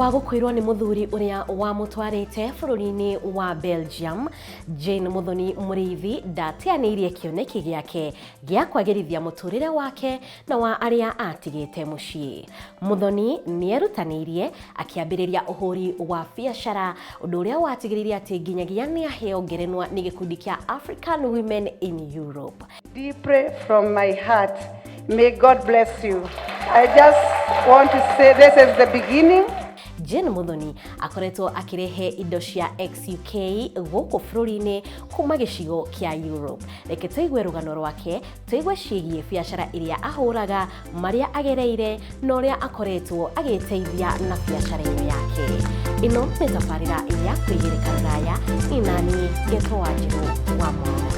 wa gũkuĩrwo nĩ mũthuri ũrĩa wamũtwarĩte bũrũri-inĩ wa Belgium, Jane Muthoni Mũrĩithi ndateanĩirie kĩoneki gĩake gĩa kwagĩrithia mũtũrĩre wake na wa arĩa atigĩte mũciĩ. Muthoni nĩerutanĩirie akĩambĩrĩria ũhũri wa biacara, ũndũ ũrĩa watigĩrĩire atĩ nginyagia nĩaheo ngerenwa nĩ gĩkundi kĩa African Women in Europe. Deeply from my heart. May God bless you. I just want to say this is the beginning. Jane Muthoni akoretwo akĩrehe indo cia XUK gũkũ bũrũri-inĩ kuma gĩcigo kĩa Europe. Reke tũigue rũgano rwake, tũigue ciĩgiĩ biacara iria ahũraga, marĩa agereire na ũrĩa akoretwo agĩteithia na biacara ĩno yake. Ĩno nĩ tabarĩra ya kwĩgereka rũraya, niĩ naniĩ ngetwo Wanjirũ wa Mwaura.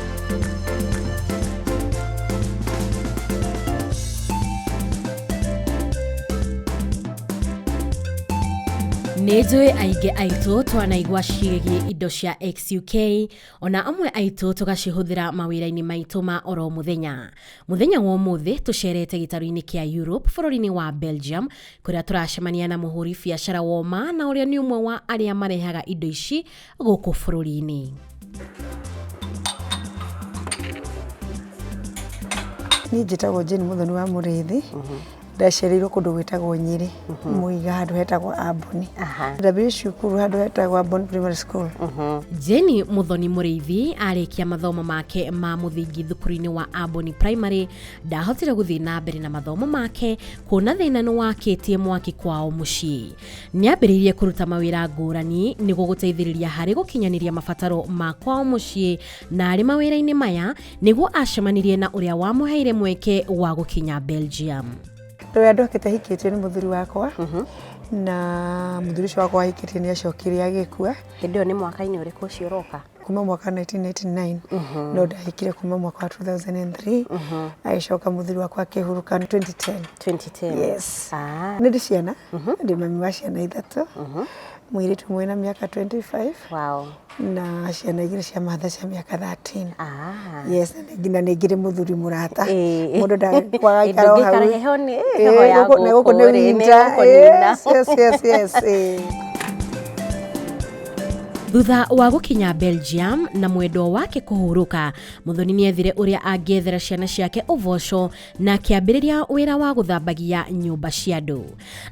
Nĩ njũĩ aingĩ aitũ twanaigua ciĩgiĩ indo cia XUK, ona amwe aitũ tũgacihũthĩra mawĩra-inĩ maitũ ma oro mũthenya. Mũthenya wa ũmũthĩ tũcerete gĩtarũ-inĩ kĩa Europe bũrũri-inĩ wa Belgium kũrĩa tũracemania na mũhũri biacara woma na ũrĩa nĩ ũmwe wa arĩa marehaga indo ici gũkũ bũrũri-inĩ. Niĩ njĩtagwo Jane Mũthoni wa Mũrĩithi. Ndaciarĩirwo kũndũ gwĩtagwo Nyĩrĩ, Mũiga handũ hetagwo Amboni. Ndambĩrĩirie cukuru handũ hetagwo Amboni Primary School. Jane Mũthoni Mũrĩithi arĩkia mathomo make ma mũthingi thukuru-inĩ wa Amboni Primary ndahotire gũthiĩ na mbere na mathomo make kuona thĩna nĩ wakĩtie mwaki kwao mũciĩ. Nĩambĩrĩirie kũruta mawĩra ngũrani nĩguo gũteithĩrĩria harĩ gũkinyanĩria mabataro ma kwao mũciĩ na arĩ mawĩra-inĩ maya nĩguo acemanirie na ũrĩa wamũheire mweke wa gũkinya Belgium. Rĩrĩa ndokĩte hikĩtio nĩ mũthuri wakwa na mũthuri ũcio wakwa wahikĩtie nĩ acokire agĩkua. Hĩndĩ ĩyo nĩ mwaka-inĩ ũrĩkũ ũcio ũroka? Kuma mwaka 1999 no ndahikire kuma mwaka wa 2003 agĩcoka mũthuri wakwa akĩhurũka 2010. 2010. Yes. Nĩ ndĩ ciana, ndĩ mami wa ciana ithatũ, mũirĩtu ũmwe na mĩaka 25 na ciana igĩrĩ cia matha cia mĩaka 13. Yes, na nĩ ngĩrĩ mũthuri mũrata. Mũndũ ndakwaga ikara o hau. Heho nĩ heho ya gũkũ gũkũ nĩ rĩ, nĩ winter. gũkũnina. Yes, yes, yes, yes. Thutha wa gũkinya Belgium na mwendwa wake kũhurũka, Muthoni nĩethire ũrĩa angĩethera ciana ciake ũboco na akĩambĩrĩria wĩra wa gũthambagia nyũmba cia andũ.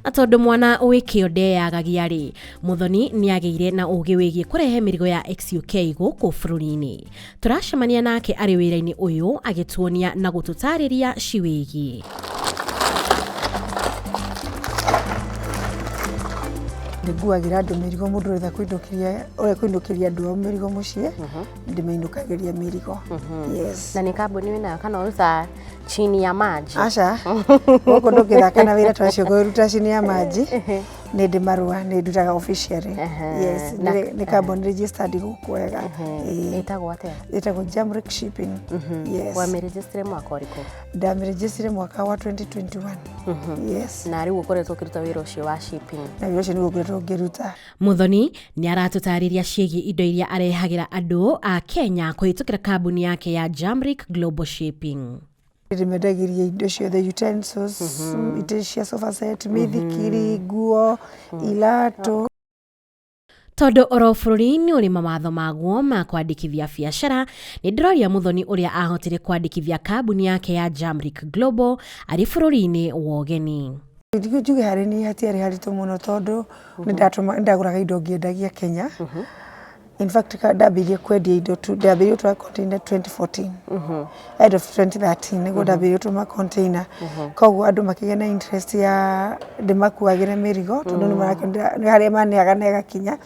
Na tondũ mwana wĩ kĩo ndeyagagia rĩ, Muthoni nĩagĩire na ũgĩ wĩgiĩ kũrehe mĩrigo ya XUK gũkũ bũrũri-inĩ. Tũracemania nake arĩ wĩra-inĩ ũyũ agĩtuonia na gũtũtarĩria ciwĩgiĩ. Nĩnguagĩra andũ mĩrigo mũndũ ũrenda kũinũkĩria ũrĩa kũinũkĩria andũ ao mĩrigo mũciĩ ndĩmainũkagĩria mĩrigo. Yes. Na nĩ kambuni wĩnayo kana ũrutaga chini ya maji? Aca, gũkũ ndũngĩthaka na wĩra ta ũcio ngũruta chini ya maji, nĩ ndĩ marũa, nĩ ndutaga officially. Yes, nĩ kambuni registered gũkũ wega. Ĩtagwo atĩa? Ĩtagwo Jamrick Shipping. Yes. Wamĩrĩgĩstire mwaka ũrĩkũ? Ndamĩrĩgĩstire mwaka wa 2021. Yes. Na rĩu ũkoretwo ũkĩruta wĩra ũcio wa shipping? Na wĩra ũcio nĩguo ngoretwo ngĩruta. Muthoni nĩ aratũtarĩria ciĩgiĩ indo iria arehagĩra andũ a Kenya kũhĩtũkĩra kambuni yake ya Jamrick Global Shipping. Ndĩmendagĩria indo ciothe utensils, itĩ cia sofa set, mĩithikiri, nguo, iratũ. Tondũ oro bũrũri nĩ ũrĩ mawatho maguo ma kwandĩkithia biacara, nĩ ndĩroria Muthoni ũrĩa ahotire kwandĩkithia kambuni yake ya Jamrick Global arĩ bũrũri-inĩ wa ũgeni. Njuge harĩ niĩ hatiarĩ haritũ mũno tondũ nĩ ndagũraga indo ngĩendagia Kenya. In fact ndambĩrĩirie kwendia indo tu ndambĩrĩirie gũtwara container 2014. End of 2013 nĩguo ndambĩrĩirie gũtũma container. Koguo andũ makĩgĩa na interest ya ndĩmakuagĩre mĩrigo tondũ nĩ marakĩona nĩ harĩa maneaga na ĩgakinya.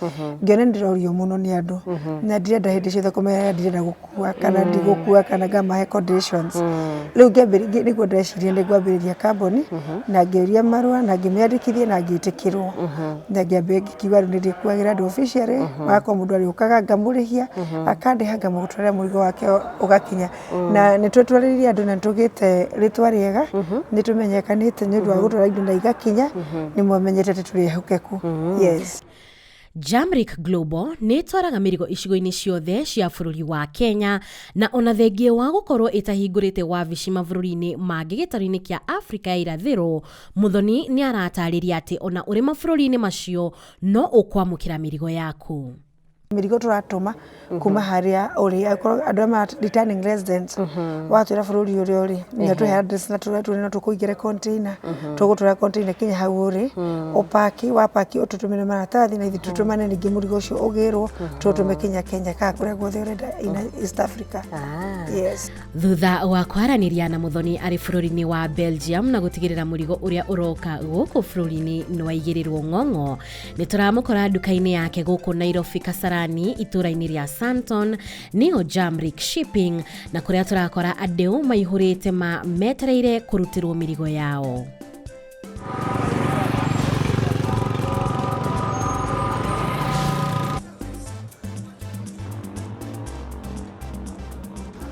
Ngĩona nĩ ndĩrorio mũno nĩ andũ na ndirenda hĩndĩ ciothe kũmera ndirenda gũkua kana ndigũkua kana ngamahe conditions. Rĩu ngĩambĩrĩria nĩguo ndeciria nĩ ngwambĩrĩria kambuni na ngĩũria marũa na ngĩmĩandĩkithia na ngĩtĩkĩrwo. Na ngĩambĩrĩria ngĩkiuga rĩu nĩ ndĩkuagĩra andũ officially, magakorwo mũndũ arĩũkaga ngamũrĩhia akandĩha ngamũtwarĩra mũrigo wake ũgakinya. Na nĩ tũtwarĩrĩire andũ na nĩ tũgĩte rĩtwa rĩega, nĩ tũmenyekanĩte nĩ ũndũ wa gũtwara indo na igakinya, nĩ mamenyete atĩ tũrĩ ehokeku. Yes. Jamrick Global nĩ ĩtwaraga mĩrigo icigo-inĩ ciothe cia bũrũri wa Kenya na ona thengia wa gũkorwo ĩtahingũrĩte wabici mabũrũri-inĩ mangĩ gĩtarũ-inĩ kĩa Afrika ya irathĩro, Muthoni nĩ aratarĩria atĩ ona ũrĩ mabũrũri-inĩ macio no ũkwamũkĩra mĩrigo yaku. Mĩrigo tũratũma kuma harĩa ũrĩ, angĩkorwo andũ aya ma returning residents, watwĩra bũrũri ũrĩa ũrĩ na tũhe address na tũrĩa tũrĩ no tũkũigĩre container, tũgũtwara container kinya hau ũrĩ, ũpaki, wapaki ũtũtũmĩre maratathi na ithuĩ tũtũmane ningĩ mũrigo ũcio ũgĩrwo tũũtũme kinya Kenya kana kũrĩa guothe ũrenda in East Africa. Yes. Thutha wa kwaranĩria na Muthoni arĩ bũrũri-inĩ wa Belgium na gũtigĩrĩra mũrigo ũrĩa ũroka gũkũ bũrũri-inĩ nĩ waigĩrĩrwo ng'ong'o, Nĩ tũramũkora nduka-inĩ yake gũkũ Nairobi Kasarani itũra-inĩ rĩa Santon nĩyo Jamrick Shipping na kũrĩa tũrakora andũ maihũrĩte ma metereire kũrutĩrwo mĩrigo yao.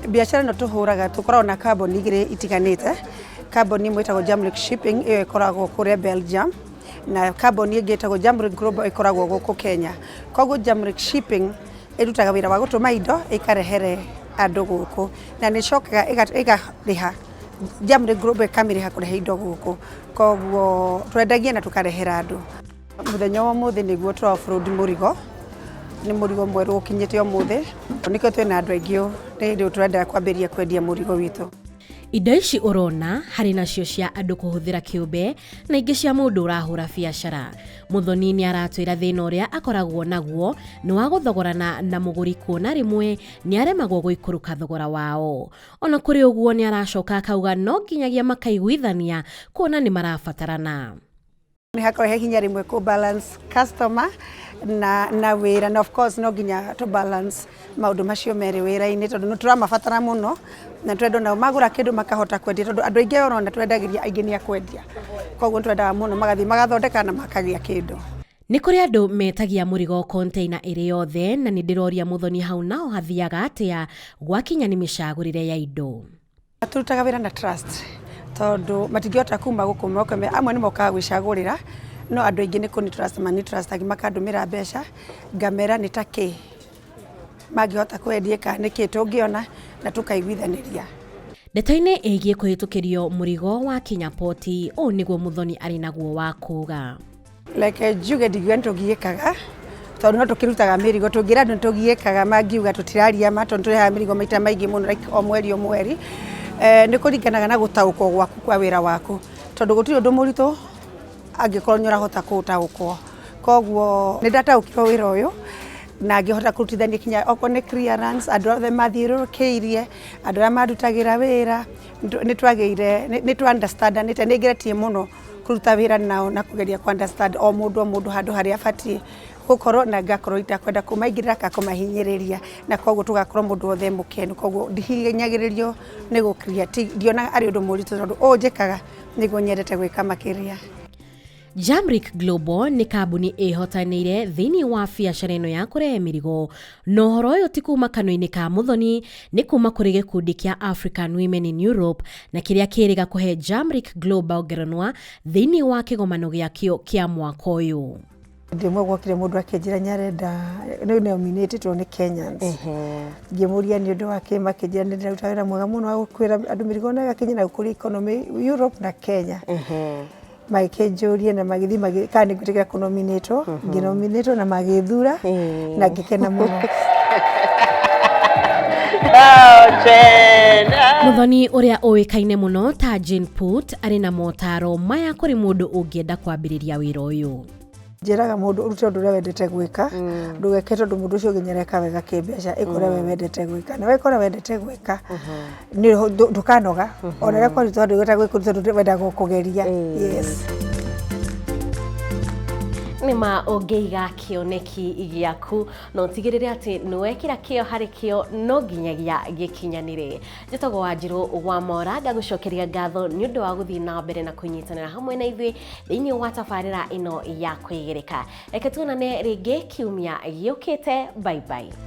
Biacara ĩno tũhũraga tũkoragwo na kambuni igĩrĩ itiganĩte. Kambuni ĩmwe ĩtagwo Jamrick Shipping ĩyo ĩkoragwo kũrĩa Belgium, na kambuni ĩngĩ ĩtagwo Jamrick Global ĩkoragwo gũkũ Kenya. Koguo Jamrick Shipping ĩrutaga wĩra wa gũtũma indo ĩkarehere andũ gũkũ, na nĩ ĩcokaga ĩkarĩha Jamrick Global ĩkamĩrĩha kũrehe indo gũkũ. Koguo twendagia na tũkarehera andũ. Mũthenya wa ũmũthĩ nĩguo tũra offload mũrigo, nĩ mũrigo mwerũ ũkinyĩte ũmũthĩ, nĩkĩo twĩna andũ aingĩ ũũ, nĩ hĩndĩ tũrenda kwambĩrĩria kwendia mũrigo witũ. Indo ici ũrona harĩ nacio cia andũ kũhũthĩra kĩũmbe na ingĩ cia mũndũ ũrahũra biacara. Muthoni nĩ aratwĩra thĩna ũrĩa akoragwo naguo nĩ wa gũthogorana na mũgũri kuona rĩmwe nĩ aremagwo gũikũrũka thogora wao. Ona kũrĩ ũguo nĩ aracoka akauga no nginyagia makaiguithania kuona nĩ marabatarana. Nĩ hakoragwo he hinya rĩmwe kũ balance customer na wĩra, na of course no nginya tũ balance maũndũ macio merĩ wĩra-inĩ tondũ nĩ tũramabatara mũno na tũrenda onao magũra kĩndũ makahota kwendia tondũ andũ aingĩ ũrona twendagĩria aingĩ nĩ a kwendia, koguo nĩ twendaga mũno magathiĩ magathondeka na makagĩa kĩndũ. Nĩ kũrĩ andũ metagia mũrigo container ĩrĩ yothe na nĩ ndĩroria Muthoni hau naho hathiaga atĩa gwakinya nĩ mĩcagũrĩre ya indo. Tũrutaga wĩra na trust tondũ matingĩhota kuma gũkũ moke me amwe nĩ mokaga gwĩcagũrĩra no andũ aingĩ nĩ kũni trust mani trust makandũmĩra mbeca ngamera nĩ ta kĩ mangĩhota kwendia kana nĩ kĩ tũngĩona na tũkaiguithanĩria. Ndeto-inĩ ĩgiĩ kũhĩtũkĩrio mũrigo wa kinya poti, ũũ nĩguo Muthoni arĩ naguo wa kuga. Reke njuge ndingiuga nĩ tũgiĩkaga tondũ no tũkĩrutaga mĩrigo, tũngĩra andũ nĩ tũgiĩkaga mangiuga tũtiraria ma tondũ nĩ tũrehaga mĩrigo maita maingĩ mũno like o mweri o mweri. Nĩ kũringanaga na gũtaũkwo gwaku kwa wĩra waku tondũ gũtirĩ ũndũ mũritũ angĩkorwo nĩ ũrahota kũũtaũkwo. Koguo nĩ ndataũkirwo wĩra ũyũ na ngĩhota kũrutithania kinya okorwo nĩ clearance, andũ othe mathiũrũrũkĩirie, andũ arĩa mandutagĩra wĩra, nĩ twagĩire, nĩ twa understand anĩte, nĩ ngeretie mũno kũruta wĩra nao na kũgeria kũ understand o mũndũ o mũndũ handũ harĩa abatiĩ gũkorwo na ngakorwo itakwenda kũmaingĩrĩra kana kũmahinyĩrĩria na koguo tũgakorwo mũndũ wothe e mũkenu, koguo ndihinyagĩrĩrio nĩ gũ clear, ndionaga arĩ ũndũ mũritũ tondũ ũũ njĩkaga nĩguo nyendete gwĩka makĩria. Jamrick Global nĩ kambuni ĩhotanĩire thĩinĩ wa biacara ĩno ya kũrehe mĩrigo, na ũhoro ũyũ ti kuma kanua-inĩ ka Muthoni, nĩ kuma kũrĩ gĩkundi kĩa African Women in Europe na kĩrĩa kĩrĩga kũhe Jamrick Global ngerenwa thĩinĩ wa kĩgomano gĩakĩo kĩa mwaka ũyũ. Hĩndĩ ĩmwe gwokire mũndũ akĩnjĩra nĩ arenda nĩ nominated nĩ Kenyans. Ngĩmũria nĩ ũndũ wa kĩ, makĩnjĩra nĩ ndĩraruta wĩra mwega mũno wa gũkuĩra andũ mĩrigo na ĩgakinya na gũkũria economy Europe na Kenya. Magĩkĩnjũria na magĩthiĩ magĩ kana nĩ ngwĩtĩkĩra kũnominĩtwo, ngĩnominĩtwo na magĩthura na ngĩkena mũno. Mũthoni ũrĩa ũĩkaine mũno ta Jane Put arĩ na motaro maya kũrĩ mũndũ ũngĩenda kwambĩrĩria wĩra ũyũ. Njĩraga mũndũ ũrute ũndũ ũrĩa wendete gwĩka, ndũgeke tondũ mũndũ ũcio ũngĩ nĩareka wega kĩmbeca, ĩka ũrĩa we wendete gwĩka. Na weka ũrĩa wendete gwĩka, ndũkanoga, ona ũrĩa kwaritũha ndũgĩte gwĩka tondũ wendaga o kũgeria. Yes. Nĩ ma ũngĩiga kĩoneki gĩaku na ũtigĩrĩre atĩ nĩ wekĩra kĩo harĩ kĩo no nginyagia gĩkinyanĩre. Njĩtagwo Wanjirũ wa Mora, ngagũcokeria ngatho nĩ ũndũ wa gũthiĩ na mbere na kũnyitanĩra hamwe na ithuĩ thĩinĩ wa tabarĩra ĩno ya kwĩgereka. Reke tuonane rĩngĩ kiumia gĩũkĩte. Bye bye.